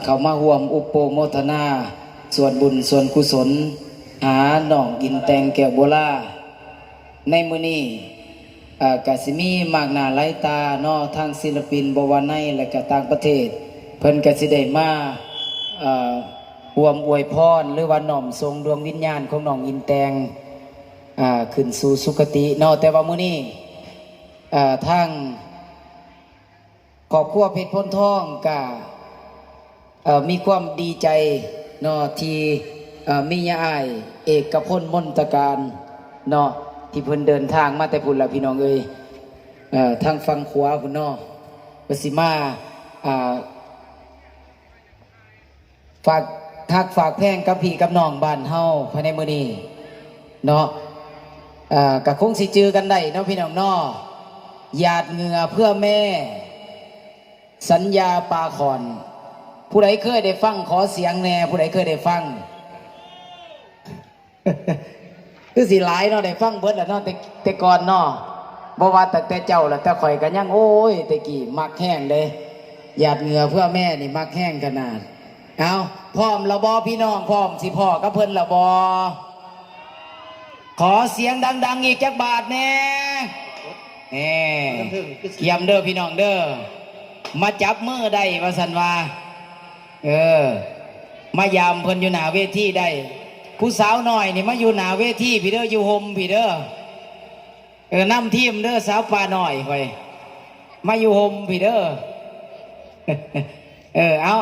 ເຂົ້າມາຮ່ວມອຸປະໂມທະນາສ່ວນບຸນສ່ວນກຸສົນ ຫານ້ອງອິນແຕ່ງ ແກ້ວບົວລາ. ໃນມື້ນີ້ ເອີ ກະຊິມີມາກໜ້າຫຼາຍຕາເນາະ ທັງສິລະປິນບໍ່ວ່າໃນ ແລະກະຕ່າງປະເທດ ເພິ່ນກະຊິໄດ້ມາ ເອີ ຮ່ວມອວຍພອນ ຫຼືວ່ານ້ອມສົ່ງດວງວິນຍານຂອງນ້ອງອິນແຕ່ງ ເອີ ຂຶ້ນສູ່ສຸຄະຕິເນາະ. ແຕ່ວ່າມື້ນີ້ ເອີ ທາງຄອບຄົວເພັດໂພນທອງກະ ເອີ ມີຄວາມດີໃຈເນາະ ທີ່ ເອີ ມີຍາອ້າຍເອກະພົນ ມົນຕະການເນາະ ທີ່ເພິ່ນເດີນທາງມາແຕ່ພຸ້ນລະ ພີ່ນ້ອງເອີຍ ເອີ ທາງຝັ່ງຂວາພຸ້ນເນາະ ເພິ່ນຊິມາ ອ່າ ຝາກຮັກຝາກແພງກັບພີ່ກັບນ້ອງບ້ານເຮົາພາຍໃນມື້ນີ້ເນາະ. ເອີ ກະຄົງຊິຈື່ກັນໄດ້ເນາະ ພີ່ນ້ອງເນາະ ຫຍາດເຫື່ອເພື່ອແມ່ ສັນຍາປາຂອນ. ຜູ້ໃດເຄີຍໄດ້ຟັງຂໍສຽງແດ່ ຜູ້ໃດເຄີຍໄດ້ຟັງ? ຄືຊິຫຼາຍເນາະ ໄດ້ຟັງເບິດແລ້ວເນາະ ແຕ່ ແຕ່ກ່ອນເນາະ ບໍ່ວ່າຕັ້ງແຕ່ເຈົ້າລະ ແຕ່ຂ້ອຍກະຍັງ ໂອ້ຍ ແຕ່ກີ້ມັກແຮງເດ້ ຫຍາດເຫື່ອເພື່ອແມ່ນີ້ມັກແຮງຂະໜາດ. ເອົາ ພ້ອມລະບໍ່ພີ່ນ້ອງ? ພ້ອມຊິພໍ້ກັບເພິ່ນລະບໍ່? ຂໍສຽງດັງໆອີກຈັກບາດແດ່. ແນ່ ກຽມເດີພີ່ນ້ອງເດີ ມາຈັບມືໄດ້ວ່າຊັ້ນວ່າ ເອີ ມາຢາມເພິ່ນຢູ່ໜ້າເວທີໄດ້. ຜູ້ສາວນ້ອຍນີ້ມາຢູ່ໜ້າເວທີພີ້ເດີ ຢູ່ຮົ່ມພີ້ເດີ. ເອີ ນຳທີມເດີ ສາວປ່ານ້ອຍຂ້ອຍ ມາຢູ່ຮົ່ມພີ້ເດີ. ເອີ ເອົາ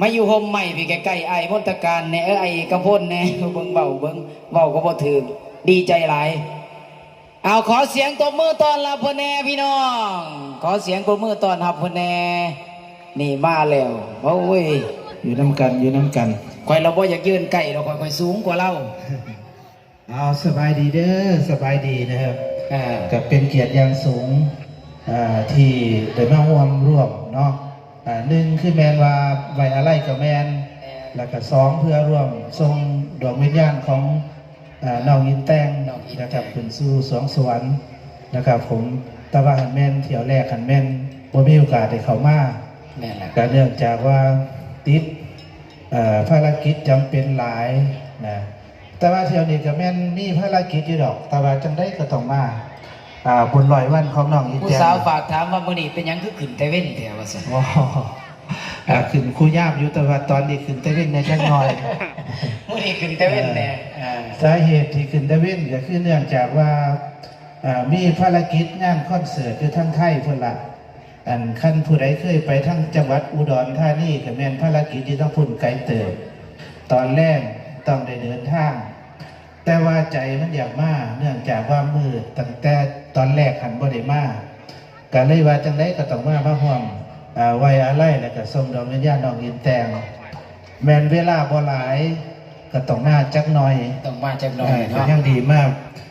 ມາຢູ່ຮົ່ມໄມ້ພີ້ໃກ້ໆ ອ້າຍມົນຕະການແດ່ ເອີ ອ້າຍເອກະພົນແດ່ ເບິ່ງເວົ້າ ເບິ່ງເວົ້າກໍບໍ່ຖືກ ດີໃຈຫຼາຍ. ເອົາ ຂໍສຽງຕົບມືຕ້ອນຮັບເພິ່ນແດ່ພີ່ນ້ອງ ຂໍສຽງຕົບມືຕ້ອນຮັບເພິ່ນແດ່. ນີ້ມາແລ້ວ ໂອ້ຍ ຢູ່ນຳກັນ ຢູ່ນຳກັນ. ຂ້ອຍລະບໍ່ຢາກຢືນໃກ້ດອກ ຂ້ອຍ ຂ້ອຍສູງກວ່າລາວ. ເອົາ ສະບາຍດີເດີ ສະບາຍດີນະຄັບ. ອ່າ ກະເປັນກຽດຢ່າງສູງ ອ່າ ທີ່ໄດ້ມາຮ່ວມ ຮ່ວມເນາະ. ອ່າ ໜຶ່ງຄືແມ່ນວ່າໄວ້ອາໄລກະແມ່ນ ແມ່ນ ແລ້ວກະສອງເພື່ອຮ່ວມສົ່ງດວງວິນຍານຂອງ ອ່າ ນ້ອງອິນແຕ່ງ ນ້ອງອິນແຕ່ງ ນະຄັບ ຂຶ້ນສູ່ສວງສະຫວັນນະຄັບຜົມ. ແຕ່ວ່າຫັ້ນແມ່ນຖ້ຽວແລກຫັ້ນແມ່ນບໍ່ມີໂອກາດໄດ້ເຂົ້າມາ ແມ່ນແລ້ວ ກະເນື່ອງຈາກວ່າຕິດ ເອີ ພາລະກິດຈຳເປັນຫຼາຍນະ. ແຕ່ວ່າທ່ຽວນີ້ກະແມ່ນມີພາລະກິດຢູ່ດອກ ແຕ່ວ່າຈັ່ງໃດກະຕ້ອງມາ ອ່າ ບຸນຮ້ອຍວັນຂອງນ້ອງອີແຕນ. ຜູ້ສາວຝາກຖາມວ່າ ມື້ນີ້ເປັນຫຍັງຄືຂຶ້ນແຕ່ເວັນແທ້ວ່າຊັ້ນ. ອໍ ອ່າ ຂຶ້ນຄູ່ຍາມຢູ່ ແຕ່ວ່າຕອນນີ້ຂຶ້ນແຕ່ເວັນແດ່ຈັກໜ້ອຍ. ມື້ນີ້ຂຶ້ນແຕ່ເວັນແດ່. ເອີ ສາເຫດທີ່ຂຶ້ນແຕ່ເວັນກະຄືເນື່ອງຈາກວ່າ ອ່າ ມີພາລະກິດງານຄອນເສີດຢູ່ທາງໄທພຸ້ນລະ. ອັນ ຄັນຜູ້ໃດເຄີຍໄປທາງຈັງຫວັດອຸດອນທານີ ກະແມ່ນພາລະກິດຢູ່ທາງພຸ້ນໄກເຕີບ ຕອນແລງຕ້ອງໄດ້ເດີນທາງ ແຕ່ວ່າໃຈມັນຢາກມາ ເນື່ອງຈາກວ່າມື້ຕັ້ງແຕ່ຕອນແລກຫັ້ນບໍ່ໄດ້ມາ ກະເລີຍວ່າຈັ່ງໃດກະຕ້ອງມາ ມາຮ່ວມ ເອີ ໄວ້ອາໄລ ແລ້ວກະສົ່ງດວງວິນຍານນ້ອງອິນແຕ່ງ. ແມ່ນເວລາບໍ່ຫຼາຍ ກະຕ້ອງມາຈັກໜ່ອຍ ຕ້ອງມາຈັກໜ່ອຍ ເອີ ເນາະ ກະຍັງດີມາ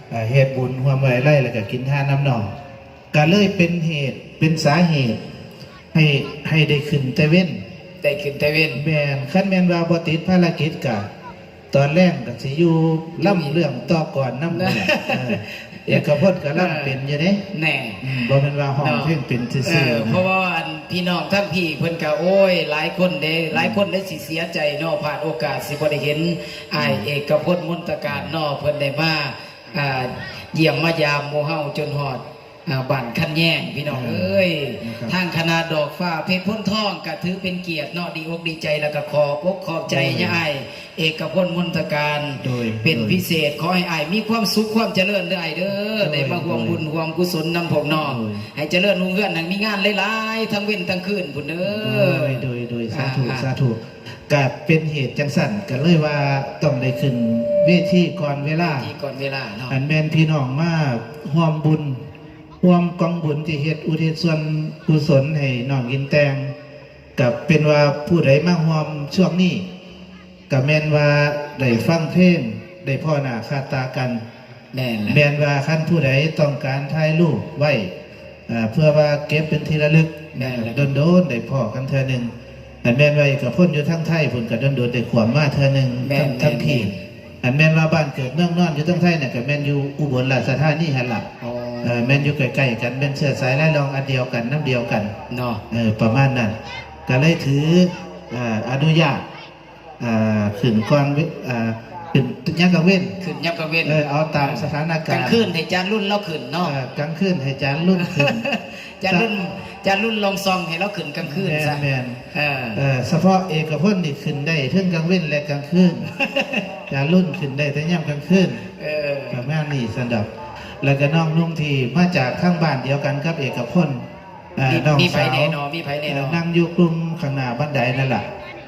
ເອີ ເຮັດບຸນຮ່ວມໄວ້ອາໄລ ແລ້ວກະກິນທານນຳນ້ອງ. ກະເລີຍເປັນເຫດ ເປັນສາເຫດໃຫ້ ໃຫ້ໄດ້ຂຶ້ນແຕ່ເວັນ ໄດ້ຂຶ້ນແຕ່ເວັນ. ແມ່ນ ຄັນແມ່ນວ່າບໍ່ຕິດພາລະກິດກະ ຕອນແລງກະຊິຢູ່ລຳເລື່ອງຕໍ່ກ່ອນນຳ ເອີ ເອກະພົນກະລຳເປັນຢູ່ເດ້. ແນ່ ອືມ ບໍ່ແມ່ນວ່າຮ້ອງເພງເປັນຊື່ໆ ເນາະ ເອີ ເນາະ ເພາະວ່າອັນ ພີ່ນ້ອງທາງພີ້ເພິ່ນກະ ໂອ້ຍ ຫຼາຍຄົນເດ້ ອືມ ຫຼາຍຄົນໄດ້ຊິເສຍໃຈເນາະ ພາດໂອກາດ ຊິບໍ່ໄດ້ເຫັນອ້າຍ ອືມ ເອກະພົນ ມົນຕະການເນາະ ເພິ່ນໄດ້ມາ ອ່າ ຢ້ຽມມາຢາມໝູ່ເຮົາຈົນຮອດ ອ່າ ບ້ານຄັນແຍງ ພີ່ນ້ອງເອີຍ. ອືມ ທາງຄະນະດອກຟ້າເພັດໂພນທອງກະຖືເປັນກຽດເນາະ ດີອົກດີໃຈ ແລ້ວກະຂອບອົກຂອບໃຈຍາອ້າຍເອກະພົນ ມົນຕະການ ໂດຍ ເປັນພິເສດ. ໂດຍ ຂໍໃຫ້ອ້າຍມີຄວາມສຸກຄວາມຈະເລີນເດີອ້າຍເດີ ໂດຍ ໄດ້ມາຮ່ວມບຸນ ໂດຍ ຮ່ວມກຸສົນນຳພວກນ້ອງ ໂດຍ ໃຫ້ຈະເລີນຮຸ່ງເຮືອງ ໃຫ້ມີງານຫຼາຍໆ ທັງເວັນທັງຄືນພຸ້ນເດີ. ໂດຍ ໂດຍ ໂດຍ ສາທຸ ອ່າ ສາທຸ. ກະເປັນເຫດຈັ່ງຊັ້ນ ກະເລີຍວ່າຕ້ອງໄດ້ຂຶ້ນເວທີກ່ອນເວລາ ເວທີກ່ອນເວລາເນາະ. ອັນແມ່ນພີ່ນ້ອງມາຮ່ວມບຸນ ຮ່ວມກອງບຸນທີ່ເຮັດອຸທິດສ່ວນກຸສົນໃຫ້ນ້ອງອິນແຕ່ງ ກະເປັນວ່າຜູ້ໃດມາຮ່ວມຊ່ວງນີ້ ກະແມ່ນວ່າໄດ້ຟັງເພງ ໄດ້ພໍ້ໜ້າຄາດຕາກັນ. ແມ່ນແຫຼະ ແມ່ນວ່າຄັນຜູ້ໃດຕ້ອງການຖ່າຍຮູບໄວ້ ເພື່ອວ່າເກັບເປັນທີ່ລະລຶກ ແມ່ນແຫຼະ ດົນໆໄດ້ພໍ້ກັນເທື່ອໜຶ່ງ. ອັນແມ່ນວ່າເອກະພົນຢູ່ທາງໄທພຸ້ນກະດົນໆໄດ້ຂວາມມາເທື່ອໜຶ່ງ ແມ່ນ ທັງ ແມ່ນ ທັງທີມ ແມ່ນ. ອັນແມ່ນວ່າບ້ານເກີດເມືອງນອນຢູ່ທາງໄທນະ ກະແມ່ນຢູ່ອຸບົນລາຊະທານີຫັ້ນລະ. ອໍ ເອີ ແມ່ນຢູ່ໃກ້ໆກັນ ແມ່ນເຊື້ອສາຍລາຍລອງອັນດຽວກັນ ນຳດຽວກັນເນາະ ເອີ ປະມານນັ້ນ. ກໍເລີຍຖື ເອີ ອະນຸຍາດ ເອີ ຂຶ້ນກ່ອນເວ ເອີ ຂຶ້ນຍາມກາງເວັນ ຂຶ້ນຍາມກາງເວັນ ເອີ ເອົາຕາມສະຖານະການ ກາງຄືນໃຫ້ຈານລຸນລາວຂຶ້ນເນາະ ເອີ ກາງຄືນໃຫ້ຈານລຸນຂຶ້ນ ຈານລຸນ ຈານລຸນລອງຊ່ອງໃຫ້ລາວຂຶ້ນກາງຄືນຊະ ແມ່ນໆ ເອີ ເອີ ສະເພາະເອກະພົນນີ້ຂຶ້ນໄດ້ເທິງກາງເວັນ ແລະ ກາງຄືນ ຈານລຸນຂຶ້ນໄດ້ແຕ່ຍາມກາງຄືນ ເອີ ປະມານນີ້ຊັ້ນດອກ ແລ້ວກໍນ້ອງນຸ່ງທີ່ມາຈາກທາງບ້ານດຽວກັນກັບເອກະພົນ ເອີ ມີ ນ້ອງ ມີໃຜແດ່ເນາະ ສາວ ມີໃຜແດ່ເນາະ ເອີ ນັ່ງຢູ່ກຸ່ມຂ້າງໜ້າບັນໄດນັ້ນລະ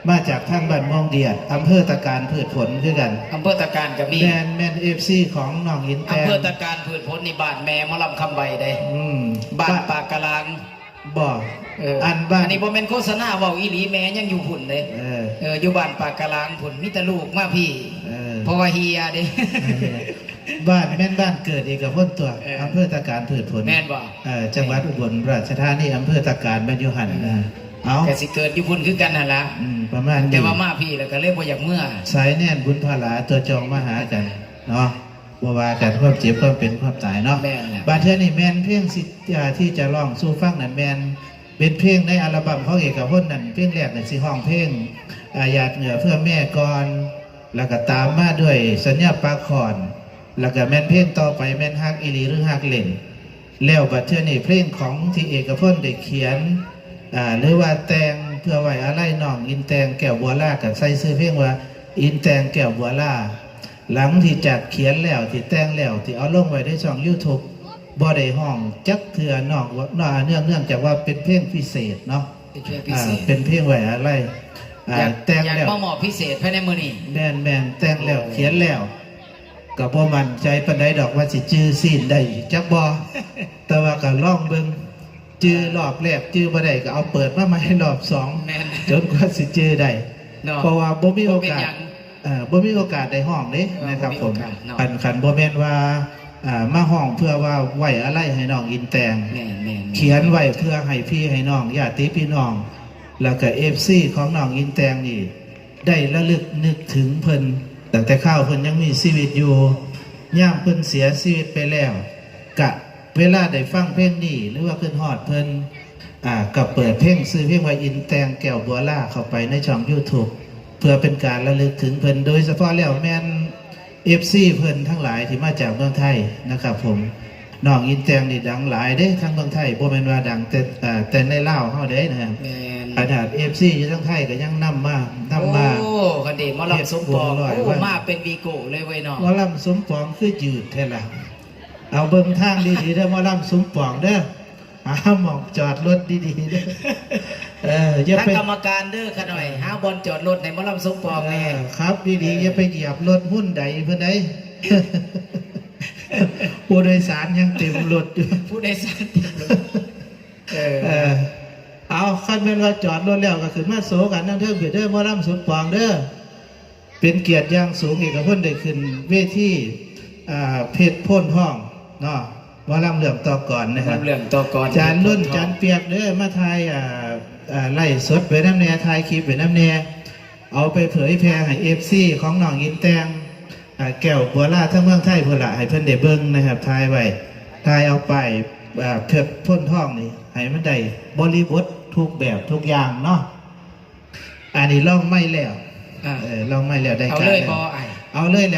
ມາຈາກທາງບ້ານມ່ວງດຽດ ອຳເພີຕະການພືດຜົນຄືກັນ ອຳເພີຕະການກໍມີ ແມ່ນ ແມ່ນເອັຟຊີຂອງນ້ອງອິນແຕງ ອຳເພີຕະການພືດຜົນນີ້ ບ້ານແມ່ໝໍລຳຄຳໄວເດ້ ອືມ ບ້ານ ບ້ານປາກກະລາງ ບໍ່ ເອີ ອັນບ້ານ ອັນນີ້ບໍ່ແມ່ນໂຄສະນາ ເວົ້າອີ່ຫຼີ ແມ່ຍັງຢູ່ພຸ້ນເດ້ ເອີ ເອີ ຢູ່ບ້ານປາກກະລາງພຸ້ນ ມີແຕ່ລູກມາພີ້ ເອີ ເພາະວ່າເຮຍເດ້ ເອີ ບ້ານ ແມ່ນບ້ານເກີດເອກະພົນຕົວະ ເອີ ອຳເພີຕະການພືດຜົນ ແມ່ນບໍ່? ເອີ ຈັງຫວັດອຸບົນລາຊະທານີ ອຳເພີຕະການແມ່ນຢູ່ຫັ້ນນະ ເອີ ເອົ້າ ກໍຊິເກີດຢູ່ພຸ້ນຄືກັນຫັ້ນລະ ອືມ ປະມານນີ້ ແຕ່ວ່າມາພີ້ແລ້ວກໍເລີຍບໍ່ຢາກເມືອ ສາຍແນນບຸນພາລາຕົວະຈອງມາຫາກັນເນາະ ບໍ່ວ່າກັນຄວາມເຈັບ ຄວາມເປັນ ຄວາມຕາຍເນາະ ແມ່ນແລ້ວ ບາດເທື່ອນີ້ແມ່ນເພງຊິ ເອີ ທີ່ຈະຮ້ອງສູ່ຟັງນັ້ນແມ່ນ ເປັນເພງໃນອັລະບັມຂອງເອກະພົນນັ້ນ ເພງແລກນັ້ນຊິຮ້ອງເພງ ອາ ຢາດເຫື່ອເພື່ອແມ່ກ່ອນ ແລ້ວກໍຕາມມາດ້ວຍສັນຍາປາກຄ້ອນ ແລ້ວກໍແມ່ນເພງຕໍ່ໄປແມ່ນຮັກອີ່ຫຼີ ຫຼື ຮັກຫຼິ້ນ ແລ້ວບັດເທື່ອນີ້ເພງຂອງທີ່ເອກະພົນໄດ້ຂຽນ ອາ ຫຼືວ່າແຕ່ງເພື່ອໄວ້ອາໄລນ້ອງອິນແຕງ ແກ້ວບົວລາ ກໍໃສ່ຊື່ເພງວ່າ ອິນແຕງ ແກ້ວບົວລາ ຫຼັງທີ່ຈາກຂຽນແລ້ວ ທີ່ແຕ່ງແລ້ວ ທີ່ເອົາລົງໄວ້ໃນຊ່ອງຢູທູບ ບໍ່ໄດ້ຮ້ອງຈັກເທື່ອ ເນື່ອງ ເນື່ອງຈາກວ່າເປັນເພງພິເສດເນາະ ເປັນເພງພິເສດ ອ່າ ເປັນເພງໄວ້ອາໄລ ອ່າ ຢາກ ແຕ່ງແລ້ວ ຢາກມາມອບພິເສດພາຍໃນມື້ນີ້ ແມ່ນໆ ແຕ່ງແລ້ວ ໂອ້ ຂຽນແລ້ວ ກໍບໍ່ໝັ້ນໃຈປານໃດດອກວ່າຊິຈື່ຊີນໄດ້ຈັກບໍ່ ແຕ່ວ່າກໍລອງເບິ່ງ ຈື່ລອບແລກຈື່ບໍ່ໄດ້ ກໍເອົາເປີດມາໃໝ່ລອບສອງ ແມ່ນ ຈົນກວ່າຊິຈື່ໄດ້ເນາະ ເພາະວ່າບໍ່ມີໂອກາດ ບໍ່ເປັນຫຍັງ ເອີ ບໍ່ມີໂອກາດໄດ້ຮ້ອງເດ້ ເອີ ນະຄັບ ບໍ່ມີໂອກາດເນາະ ຜົມ ຄັນ ຄັນບໍ່ແມ່ນວ່າ ເອີ ມາຮ້ອງເພື່ອວ່າໄວ້ອາໄລໃຫ້ນ້ອງອິນແຕງ ແມ່ນໆໆ ຂຽນໄວ້ເພື່ອໃຫ້ພີ່ໃຫ້ນ້ອງ ຍາດຕິພີ່ນ້ອງ ແລ້ວກໍເອັຟຊີຂອງນ້ອງອິນແຕງນີ້ ໄດ້ລະລຶກນຶກເຖິງເພິ່ນ ຕັ້ງແຕ່ຄາວເພິ່ນຍັງມີຊີວິດຢູ່ ຍາມເພິ່ນເສຍຊີວິດໄປແລ້ວ ກະເວລາໄດ້ຟັງເພງນີ້ ຫຼືວ່າຄິດຮອດເພິ່ນ ອ່າ ກໍເປີດເພງ ຊື່ເພງວ່າ ອິນແຕງ ແກ້ວບົວລາ ເຂົ້າໄປໃນຊ່ອງຢູທູບ ເພື່ອເປັນການລະລຶກເຖິງເພິ່ນ ໂດຍສະເພາະແລ້ວແມ່ນເອັຟຊີເພິ່ນທັງຫຼາຍທີ່ມາຈາກເມືອງໄທນະຄັບຜົມ ນ້ອງອິນແຕງນີ້ດັງຫຼາຍເດ້ ທາງເມືອງໄທ ບໍ່ແມ່ນວ່າດັງແຕ່ ເອີ ແຕ່ໃນລາວເຮົາເດ້ນະ ແມ່ນ ຂະໜາດເອັຟຊີຢູ່ທາງໄທກໍຍັງນຳມາ ນຳມາ ໂອ້ ຄັນເດ ໝໍລຳສົມປອງ ເຮັດວົງຮ້ອຍ ໂອ້ ວັນ ມາເປັນວີໂກ້ເລີຍເວີຍເນາະ ໝໍລຳສົມປອງຄືຍືດແທ້ລະ ເອົາເບິ່ງທາງດີໆເດີ ໝໍລຳສົມປອງເດີ ຫາໝ່ອງຈອດລົດດີໆເດີ ເອີ ຢ່າໄປ ທາງກຳມະການເດີ ຂະໜ້ອຍ ຫາບ່ອນຈອດລົດໃຫ້ໝໍລຳສົມປອງແດ່ ເອີ ຂັບດີໆ ເອີ ຢ່າໄປຢຽບລົດຮຸນໃດເພິ່ນໃດ ຜູ້ໂດຍສານຍັງເຕັມລົດຢູ່ ຜູ້ໂດຍສານເຕັມລົດ ເອີ ເອີ ເອົາ ຄັນແມ່ນວ່າຈອດລົດແລ້ວກໍຂຶ້ນມາໂຊກັນນຳເທິງພີ້ເດີ ໝໍລຳສົມປອງເດີ ເປັນກຽດຢ່າງສູງ ເອກະພົນໄດ້ຂຶ້ນເວທີ ອ່າ ເພັດໂພນທອງເນາະ ໝໍລຳເລື່ອງຕໍ່ກອນນະ ໝໍລຳເລື່ອງຕໍ່ກອນ ຈານລຸນ ເພັດໂພນທອງ ຈານປຽກເດີ ມາຖ່າຍ ອ່າ ອ່າ ໄລຟ໌ສົດໄວ້ນຳແດ່ ຖ່າຍຄລິບໄວ້ນຳແດ່ ເອົາໄປເຜີຍແຜ່ໃຫ້ເອັຟຊີຂອງນ້ອງອິນແຕງ ອ່າ ແກ້ວບົວລາ ທາງເມືອງໄທພຸ້ນລະ ໃຫ້ເພິ່ນໄດ້ເບິ່ງນະຄັບ ຖ່າຍໄວ້ ຖ່າຍເອົາປ້າຍ ອ່າ ເພັດໂພນທອງນີ້ ໃຫ້ມັນໄດ້ບໍລິບົດທຸກແບບທຸກຢ່າງເນາະ ອັນນີ້ລອງໄມແລ້ວ ອ່າ ເອີ ລອງໄມແລ້ວ ໄດ້ ເອົາເລີຍບໍ່ອ້າຍ ເອົາເລີຍແລ້ວ.